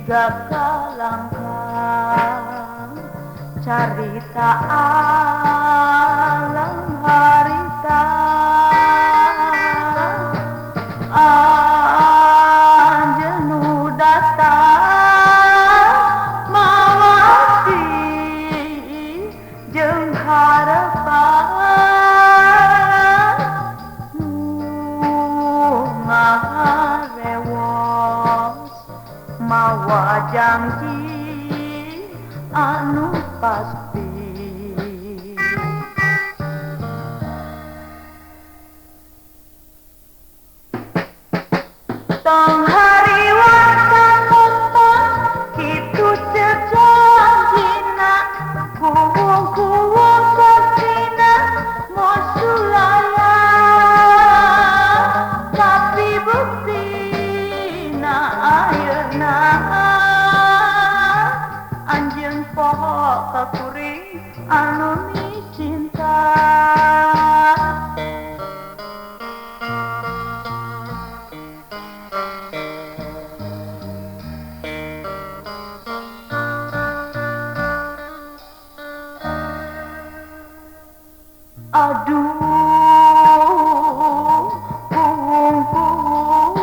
Siga kalangkang carita alam harita anjeun nu datang mawa ati jeung harapan nu ngarewos mawa janji anu pasti. Tong hariwang potong kitu cek janjina kuwung-kuwung kasina mosulaya tapi buktina ayeuna anjeun poho ka kuring anu micinta. Aduh, kuwung-kuwung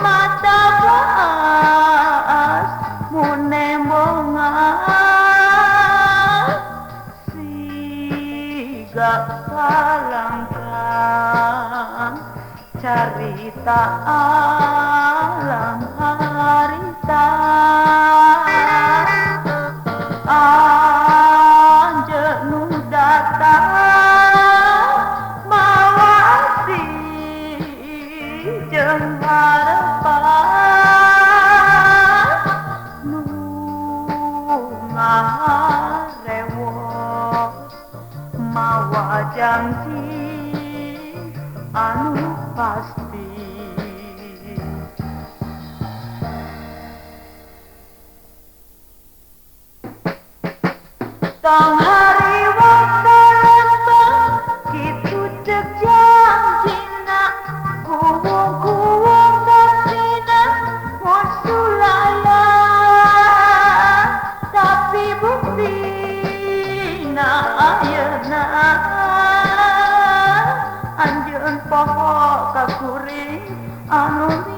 mata baas munembongan siga kalangkang carita alam harita anjeun nu datang mawa ati jeung harapan nu ngarewos mawa janji anu pasti. Tong hariwang tarantang kitu cek janjina kuwung-kuwung kasina mosulaya tapi buktina ayeuna anjeun poho ka kuring anu.